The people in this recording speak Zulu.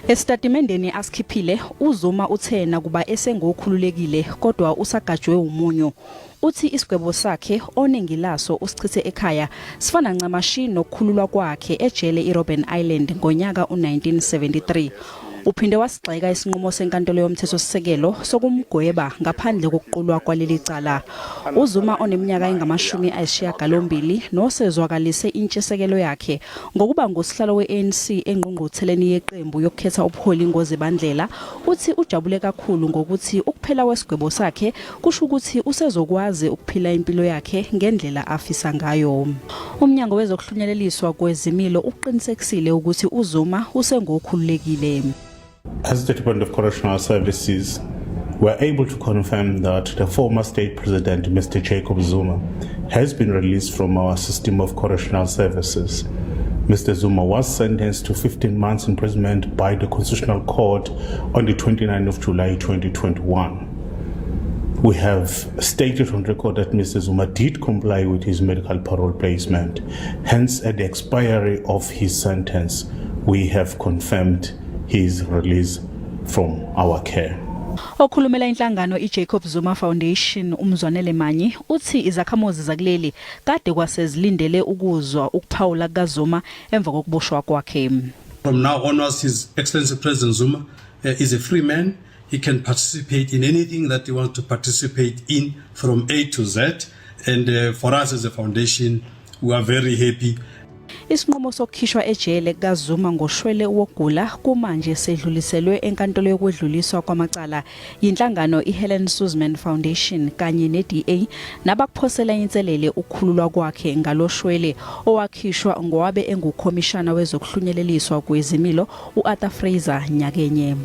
Esitatimendeni asikhiphile, uZuma uthe nakuba esengokhululekile kodwa usagajwe umunyu. Uthi isigwebo sakhe oningi laso usichithe ekhaya sifana ncamashi nokukhululwa kwakhe ejele iRobben Island ngonyaka u-1973. Uphinde wasigxeka isinqumo senkantolo yomthethosisekelo sokumgweba ngaphandle kokuqulwa kwaleli cala. UZuma oneminyaka engama-80 nosezwakalise intshisekelo yakhe ngokuba ngusihlalo we-ANC engqungqutheleni yeqembu yokukhetha ubuholi ngoZibandlela, uthi ujabule kakhulu ngokuthi ukuphela kwesigwebo sakhe kusho ukuthi usezokwazi ukuphila impilo yakhe ngendlela afisa ngayo. UMnyango wezokuHlunyeleliswa kweZimilo ukuqinisekisile ukuthi uZuma usengokhululekile. As the Department of Correctional Services, we are able to confirm that the former state president, Mr. Jacob Zuma, has been released from our system of correctional services. Mr. Zuma was sentenced to 15 months imprisonment by the Constitutional Court on the 29th of July 2021. We have stated on record that Mr. Zuma did comply with his medical parole placement. Hence, at the expiry of his sentence, we have confirmed his release from our care. Okhulumela inhlangano iJacob Zuma Foundation uMzwanele Manyi uthi izakhamuzi zakuleli kade kwasezilindele ukuzwa ukuphawula kukaZuma emva kokuboshwa kwakhe. From now onwards, His Excellency President Zuma is a free man. He can participate in anything that he wants to participate in from A to Z. And for us as a foundation, we are very happy. Isinqumo sokukhishwa ejele kaZuma ngoshwele wokugula kumanje sedluliselwe enkantolo yokwedluliswa kwamacala yinhlangano iHelen Suzman Foundation kanye neDA nabakuphosela inselele ukukhululwa kwakhe ngaloshwele owakhishwa ngowabe engukhomishana wezokuhlunyeleliswa kwezimilo uArthur Fraser nyakenye.